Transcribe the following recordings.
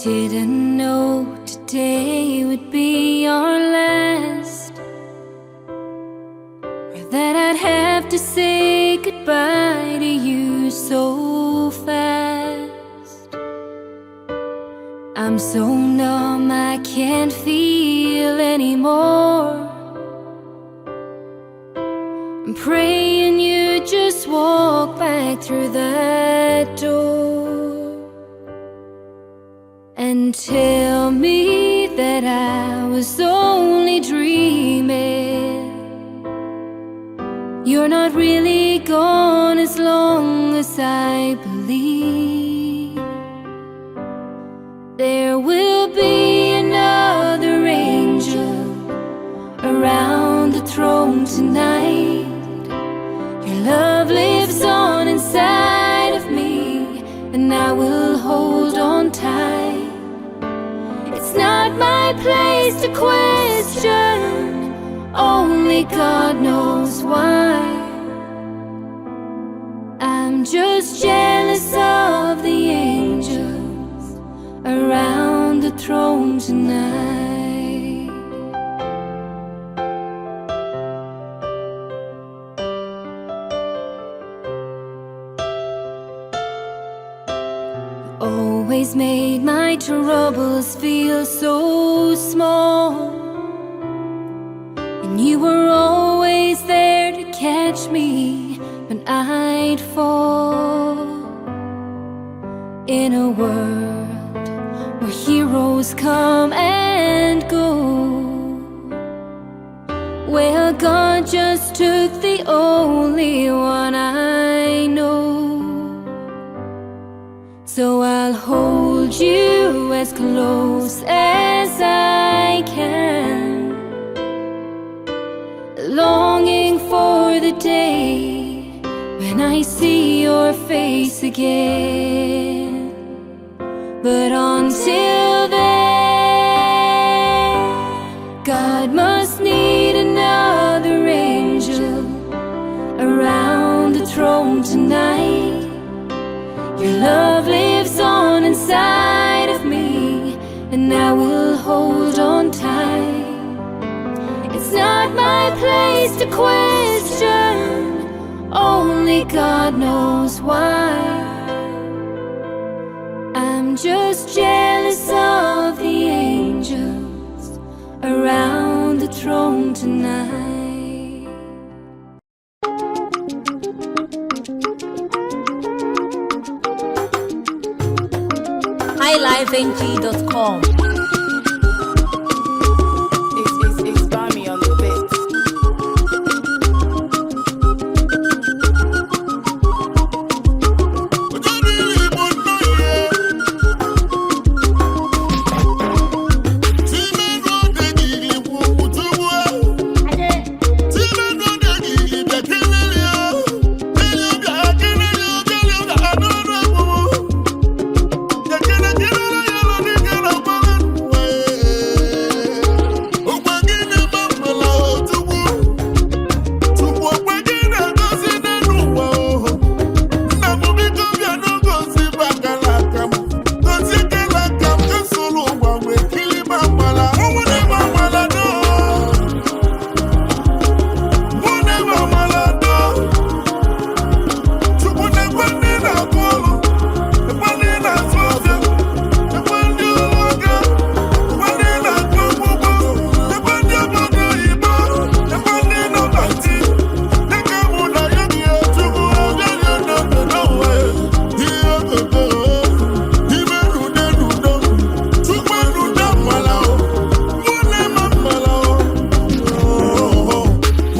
Didn't know today would be our last, or that I'd have to say goodbye to you so fast. I'm so numb I can't feel anymore. I'm praying you just walk back through that door and tell me that I was only dreaming. You're not really gone as long as I believe. There will be another angel around the throne tonight. Your love lives on inside of me, and I will hold on tight. It's not my place to question, only God knows why. I'm just jealous of the angels around the throne tonight. Always made my troubles feel so small, and you were always there to catch me when I'd fall. In a world where heroes come and go, well, God just took the only one I know. So I'll hold you as close as I can, longing for the day when I see your face again. But until then, God must need another angel around the throne tonight. Your love lives on inside of me, and I will hold on tight. It's not my place to question, only God knows why. I'm just jealous of the angels around the throne tonight. highlifeng.com. It's Bami on the beat.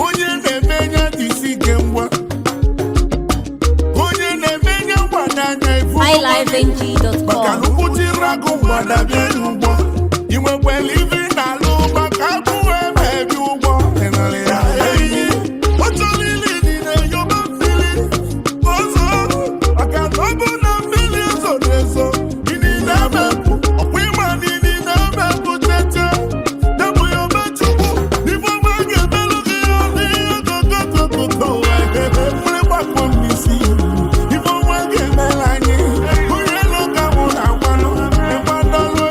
Onye na-emenye isi ike ngwa, onye na-emenye mgbada anya ifu maka highlifeng.com. na ụkwụchiri agụ mgbada bịa n'ugbo ị nwekwara ife ị na-alụ maka agụ wee mebi ụgwọ ịnụrụ ya eyi ọchọlili dị na-eyoba mmiri ọzọ maka na ọ bụ na mmiri ezoro ezo ini na-emepụ ọkwa ịma na ini na-emepụ tete debụ ya chukwu n'ife ọma ga-emelụ gị ya n'ihe kokokokoko mmiri gbakọ m n'isi ife ọma ga-emela anyị onye elu ka mụ na-agwanụ ịgbadọlụ.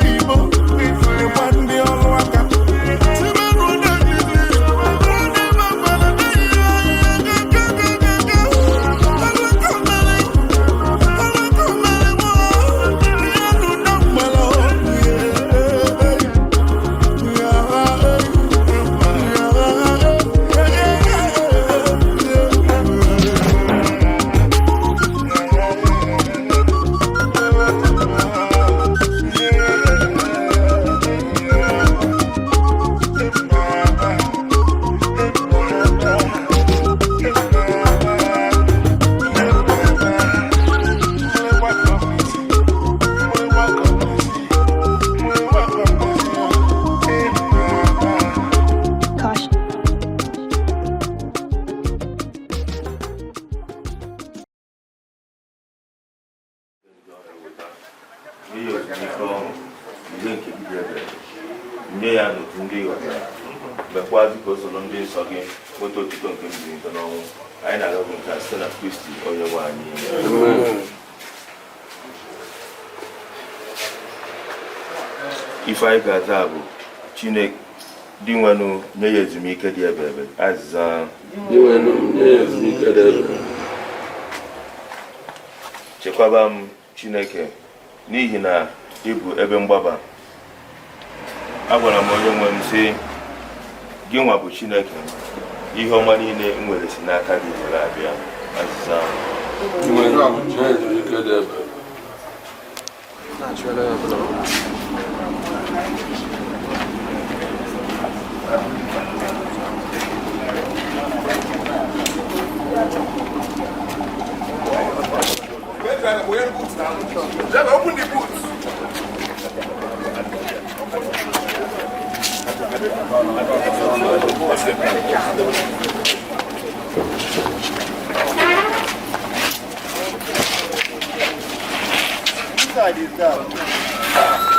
Ezumike ọṅụ, ihe nke bido ebere, nye ya n'otu ndị ị ghọtara, mekwazị ka o soro ndị nsọ gị nweta otuto nke mbilite n'ọnwụ. Anyị na-arịọ gị nke a site na Kristi onye nwe anyị. Ife anyị ga-aza bụ: Chineke Dinwenụ, nye ya ezumike dị ebe ebe. Azịza. Dinwenụ, nye ya ezumike dị ebe. Chekwaba m, Chineke, n'ihi na ị bụ ebe mgbaba. Agwara m onye nwe m sị: gị nwa bụ Chineke m, ihe ọma niile m nwere si n'aka gị were abịa. Azịza. Dinwenụ, nye ya ezumike dị ebe. Open the boot. Inside is down.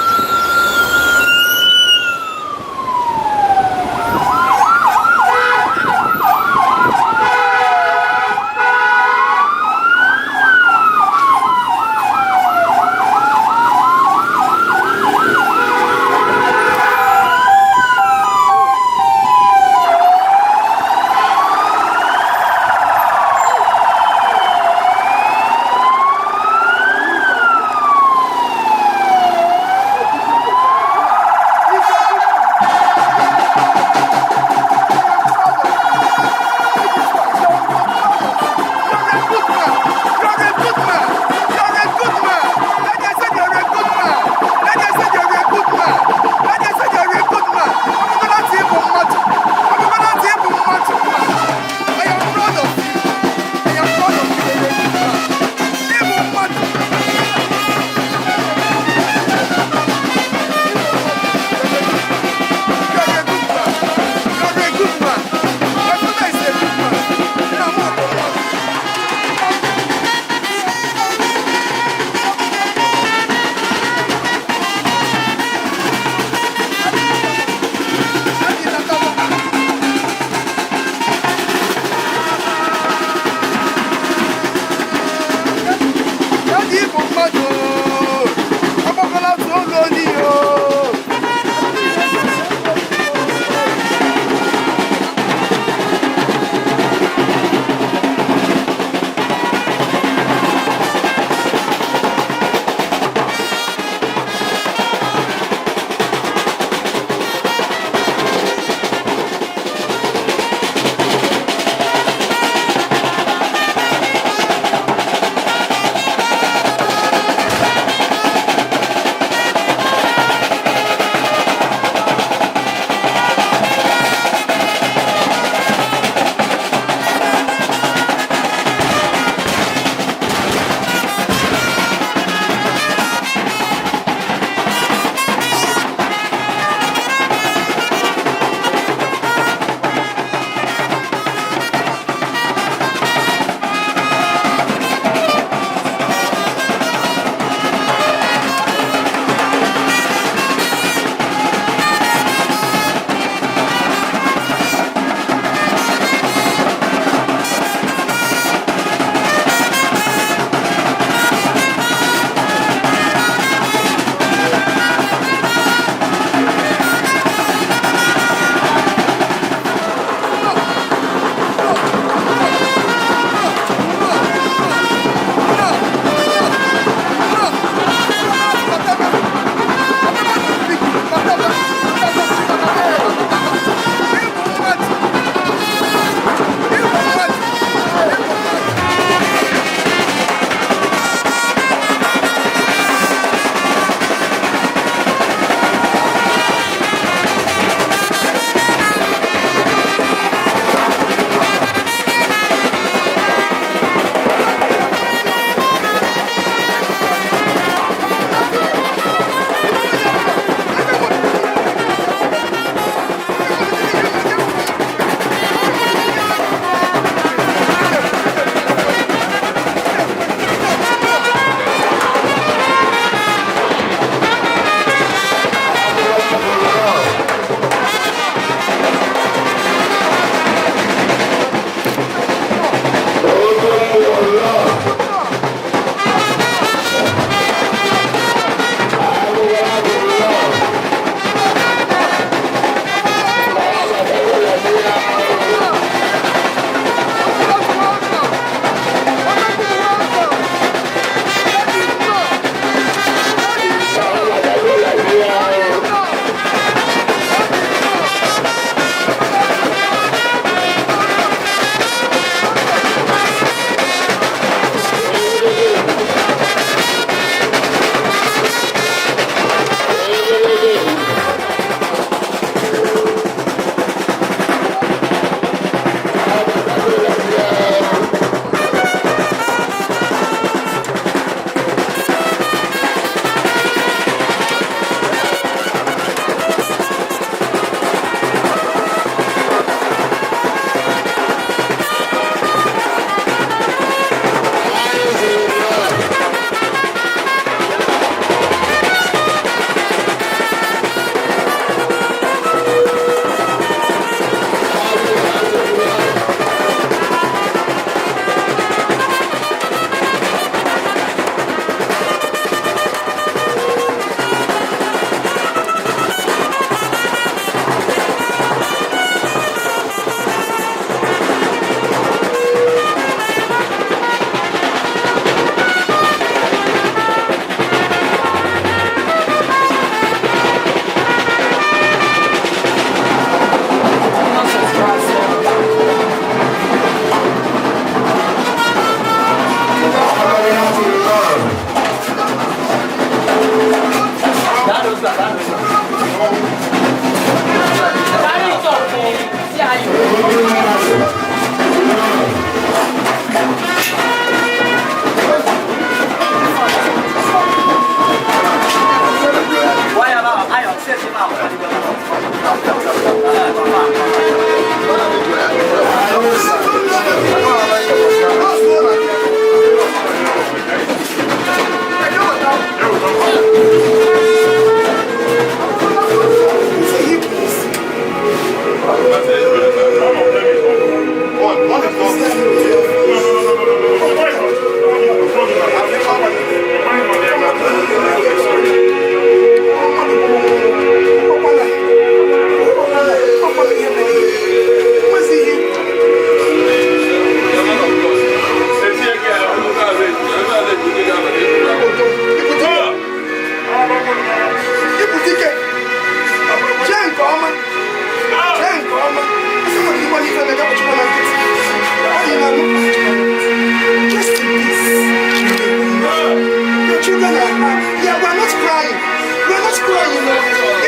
Yeah, we are not crying. We are not crying. No.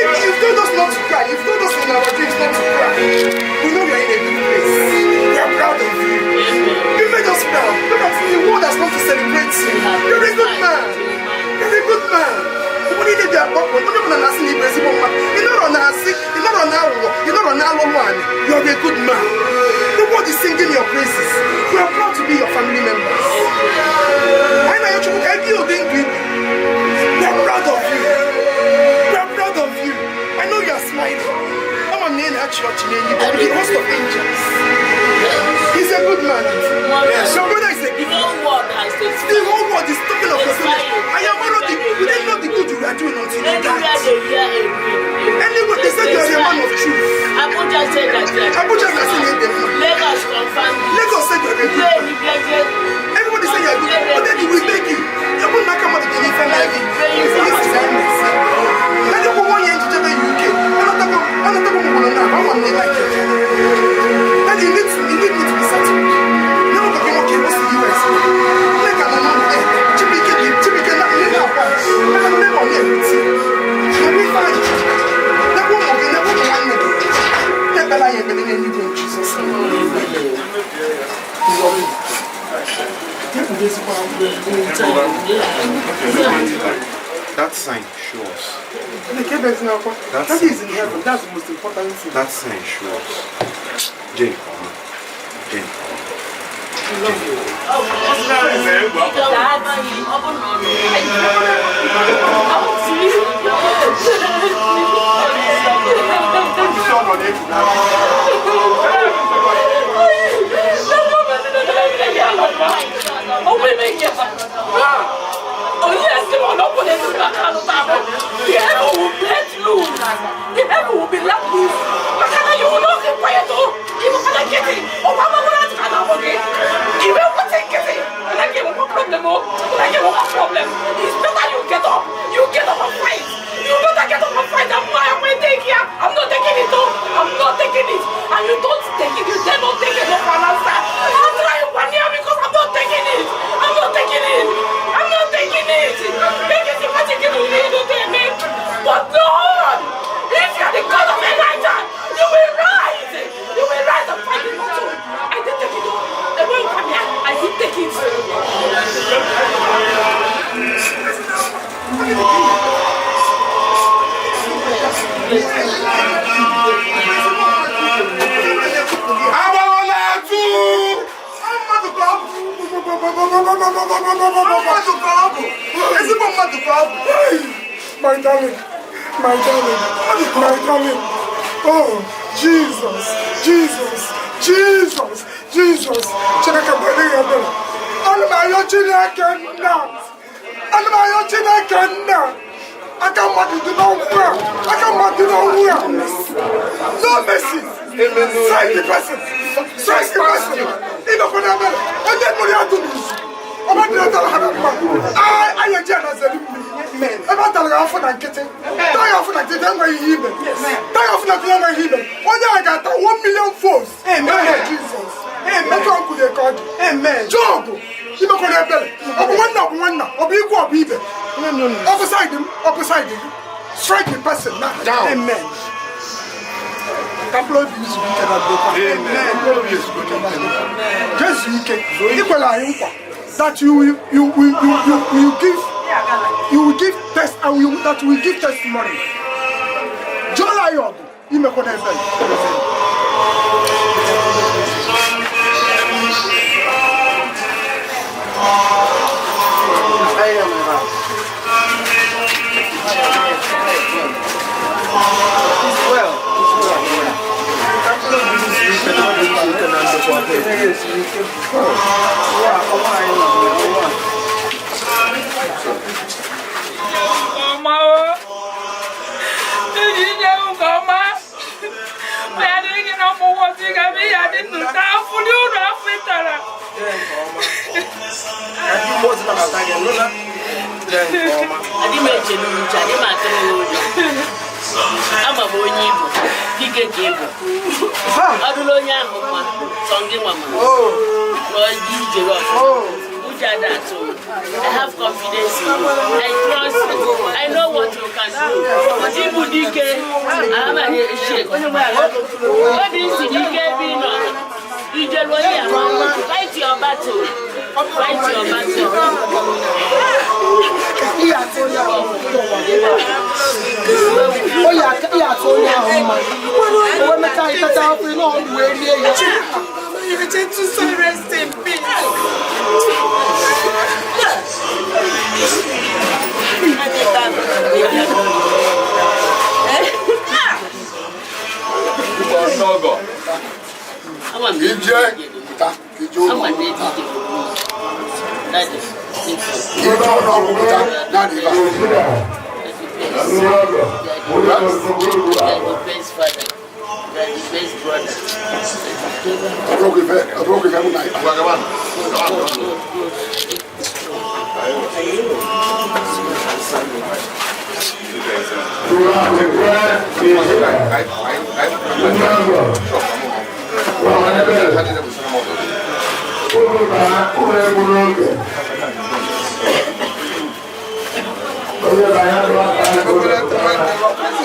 If you told us not to cry, if you told us in our dreams not to cry, we know we are in a good place. We are proud of you. You made us proud. Look at the world has come to celebrate you. You're a good man. You're a good man. Ụfọdụ ndị dị akpọpụ, onye ọbụla na-asị na ịbụ ezigbo mmadụ. Ị nọrọ na-asị, ị nọrọ na aghụghọ, ị nọrọ na alụlụ anyị. You're a good man. The world is singing your praises. We are proud to be your family members. Anyị na-ayọ Chukwu ka anyị bie ụdị ndụ ibi. We are proud of you. We are proud of you. I know you are smiling. Ama m na ị na-achị ọchị n'eluigwe with the host of angels. He's a good man. Yes. Your brother is a The good man. whole world has The whole world is talking of your goodness. I am already, we didn't know the good you were doing until you Anywhere died. they hear a ring. Anyway, they said you are a man of truth. Abuja said that they are. Abuja has seen it. Lagos confirmed it. Lagos said you are a good man. Everybody said you are good. But then they will beg you. You put Naka Mother in family. This is Ndị kwụ nwunye njijebe UK. Anatago m gwụrụ na ama m na like it. Then you need me to be settled. Never go nwoke o si US. Nne ka nọ n'ụlọ eh Chibuike dị Chibuike na nne na-akwa. Maka nne nọ na-ewute. Nekwa Ifeanyị. Nekwa ụmụ gị, nekwa ụmụ nwanne gị. Na-ekpere anyị ekpere n'eluigwe in Jesus' name. That sign shows. That That's is in heaven. That's the most important thing. That sign shows. Jane Koma. Jane Koma. The heaven will let loose. The heaven will be let loose. Makana, you will not keep quiet, oh. Even when I get it, oh, Mama, when I get it, even when I get it, when I get one problem, oh, when I get one problem, it's better you get up. You get up and fight. You better get up and fight. I'm not going to take here. I'm not taking it, oh. I'm not taking it. And you don't take it. You dare not take it, no for an answer. I'm trying 1 year because I'm not taking it. I'm not taking it. I'm not taking it. Make it imagine it will lead to me. But Lord, if you are the God of Elijah, you will rise. You will rise and fight the battle. I didn't take it. The way you come here, I didn't take it. Agbawala atụ! Mmadụ ka ọ bụ. Mmadụ ka ọ bụ. Ezigbo mmadụ ka ọ bụ. My darling, my darling, my darling. Oh, Jesus, Jesus, Jesus, Jesus. Chineke bụ onye ebere. Ana m ayọ Chineke nna. Ana m ayọ Chineke nna. Aka mmadụ dị n'ọnwụ a. Aka mmadụ dị n'ọnwụ a. No mercy. Strike the person. Strike the person. Imekwa na ebere. Onye mụrụ ya dụ n'izu. Ọba dị na tara ha na mma. Anyị eji ana zeri mmiri. Ebe a tara ya afọ na nkịtị. Taa ya afọ na nkịtị enweghị ihe ime. Taa ya afọ na nkịtị enweghị ihe ime. Onye a ga-ata 1 million folds. Amen. Jesus. Amen. Otu ọkwụrụ ka ọ dị. Amen. Job. Imekwa na ebere. Ọ bụ nwanna, ọ bụ nwanna. Ọ bụ ikwu, ọ bụ ibe. Ọ bụ side m, ọ bụ side gị. Strike the person now. Down. Amen. Ka mkpụrụ obi izu ike na ndokwa. Mkpụrụ obi izu ike na ndokwa. Jesu ike. Ikwere anyị nkwa that you will give test and you that you will give testimony. Jụọla anyị ọgụ imekwa na ebere. Ọma o. Iji nye nke ọma. Ya dị gị na ụmụ nwoke ga-abịa ya dị ndụ taa afụ n'ụlọ afọ ị tara. Adị m eche n'uche, adị m atụrụ ya ụjọ. Ama m onye Igbo, dike ka ịbụ. Ọ dụla onye ahụ mma, sọ gị nwa ma na ọ dị ije gị ọfụma. Ụjọ ada atụ m. I have confidence in you. I trust you. I know what you can do. But ịbụ dike, amaghị eshek. Obi siri ike ebe ị nọ. Ijeruo ya ma fight your battle. Fight your battle. Ihe atụ onye ahụ mma o mechaa ịtacha afọ ị nọọ wee rie ya. Rest in peace. Ọgọ. Ama m Ije pụta ije ụlọ ama na ebe ije bụ That is simple. ije ụlọ ọgwụ pụta naanị ebe a. You are the best father. You are the best brother. Ọ bụrụ ife mụ na ịkpa.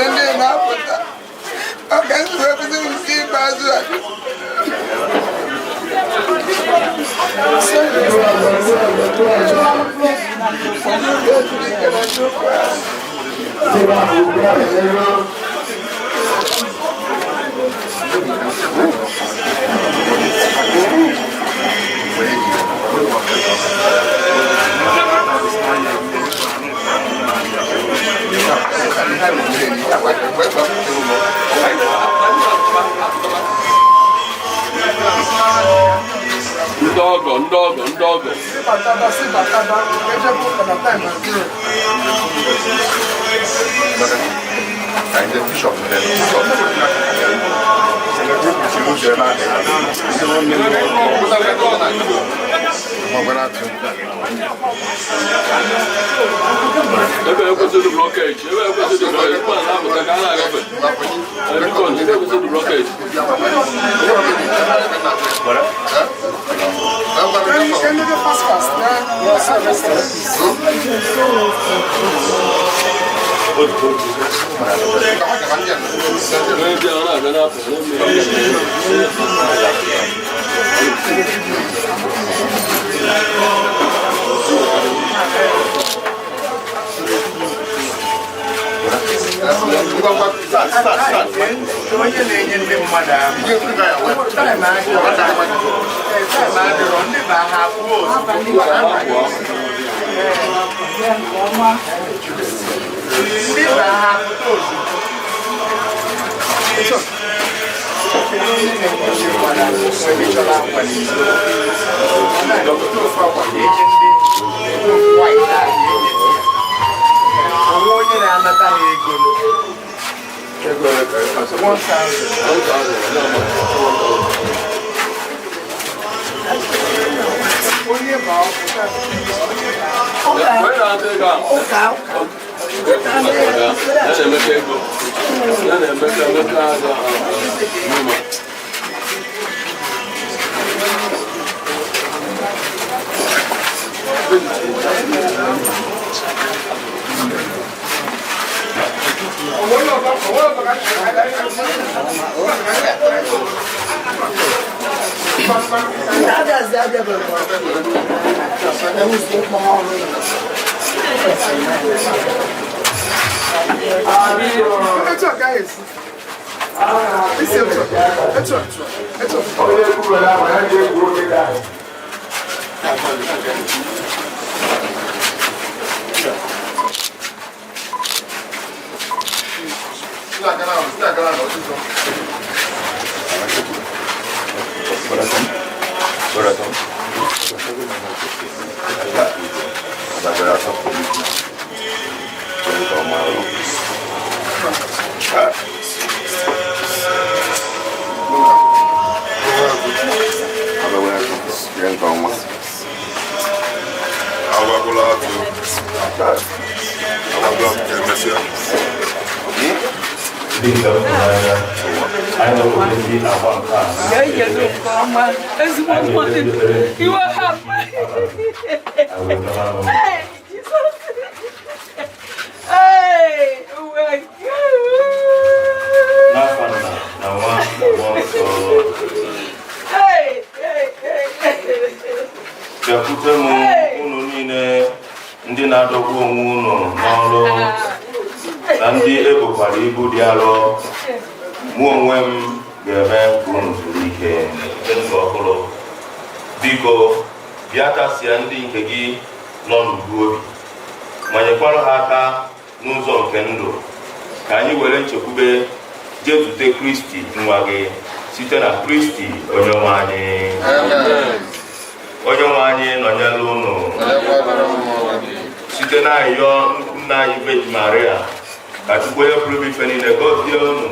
Ndị na-apụta ọ ka esi wepụta nke ikpeazụ a. Ndị ọgọ, ndị ọgọ, ndị ọgọ. Ebe ekwesịrị blọkeji, ebe ekwesịrị blọkeji, ebe a na-apụta ka a na-agafe. Biko, ebe ekwesịrị blọkeji. Onye bịa, ọ na-abịa n'afọ, na-eme. Onye na-enye ndị mmadụ ahụ time adịrọ ndị ba ha pụọ ozugbo ndị ba ha pụta ozugbo. Onye na-enye ndị mmadụ ahụ ebe chọrọ akwa n'isi ofu akwa na-enye ndị white ahụ enye onwe onye na-anata ha ego 1,000. Onye ma ọ pụta. Onye na-ata ego ahụ? Ya na-emeka ego. Ya na-emeka emeka aja ahụ. Etu a gaghị esi. Isi etu a, etu a, etu a. Awagula atụ. Awagula ka emesịa. Ndị nke m hụrụ n'anya, anyị nọ n'oge ndị agba nke a. Ya ijelu nke ọma, ezigbo mmadụ. Iwe hapụ. Abalị anyị wee gaba n'ụlọ. Hey, Jesus. Hey, oh my God. N'afa Nna na Nwa na Mmụọ Nsọ. Hey, hey, hey, hey. Bịakwute m unu niile ndị na-adọgbu onwe unu n'ọrụ na ndị ebokwara ibu dị arọ, mụ onwe m ga-eme ka unu zuru ike. Ndụ ọhụrụ, biko bịa kasie ndị nke gị nọ n'ubu obi ma nyekwara ha aka n'ụzọ nke ndụ, ka anyị were nchekwube jee zute Kristi nwa gị, site na Kristi onye nwe anyị. Onye nwe anyị nọnyere unu. Site na ayịyọ nnukwu nna anyị Virgin Maria, ka Chukwu onye pụrụ ime ife niile gọzie unu.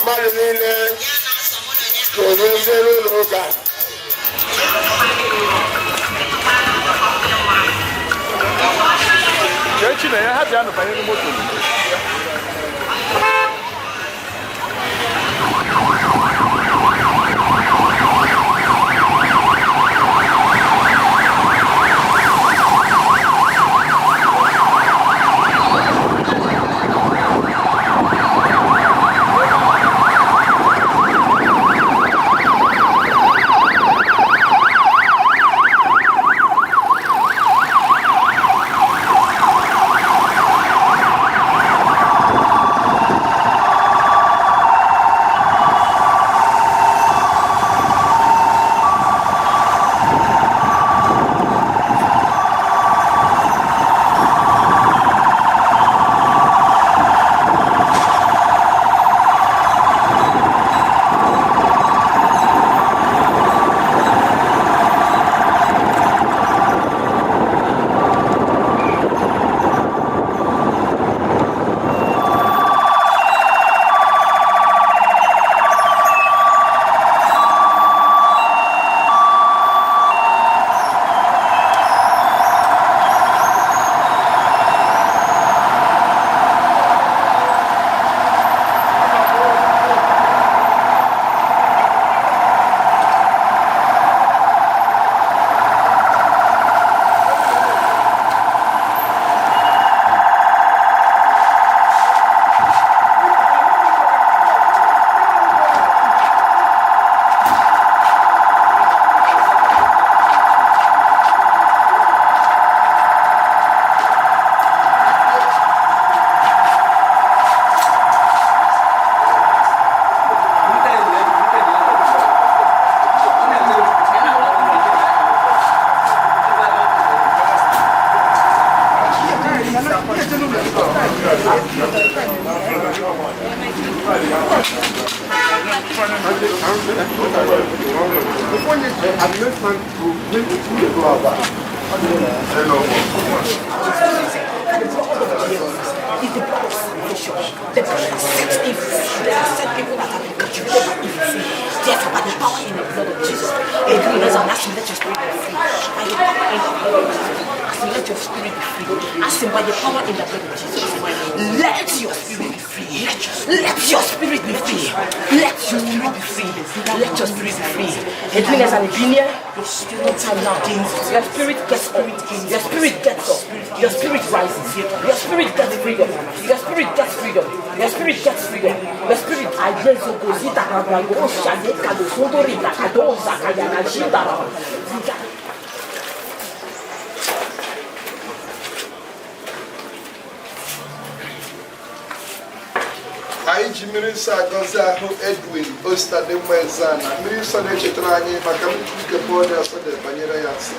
Mmadụ niile ga-emeziere ụlọ ụka. Chechi na ya ha bịa nụ banyere moto. It's the blood of salvation. The blood that sets people free. That set people that have been captivated by evil free. Therefore, by the power in the blood of Jesus, agree with us and ask him, let your spirit be free. By the power in the blood of Jesus, ask him, let Let your spirit be free. Ask him by the power in the blood of Jesus. Let your spirit be free. Let your spirit be free. Let your spirit be free. Let your spirit be free. Edwin as an opinion. No time now. Your spirit gets up. Your spirit gets up. Your spirit rises. Your spirit gets freedom. Your spirit gets freedom. Your spirit gets freedom. Your spirit ayezo gozita kabrago shade kado sondori kado zakaya jinda. Anyị ji mmiri nsọ agọzi ahụ Edwin Ostadimma Ezana. Mmiri nsọ na-echetara anyị maka nke Pọl dị asọ dị banyere ya, sị: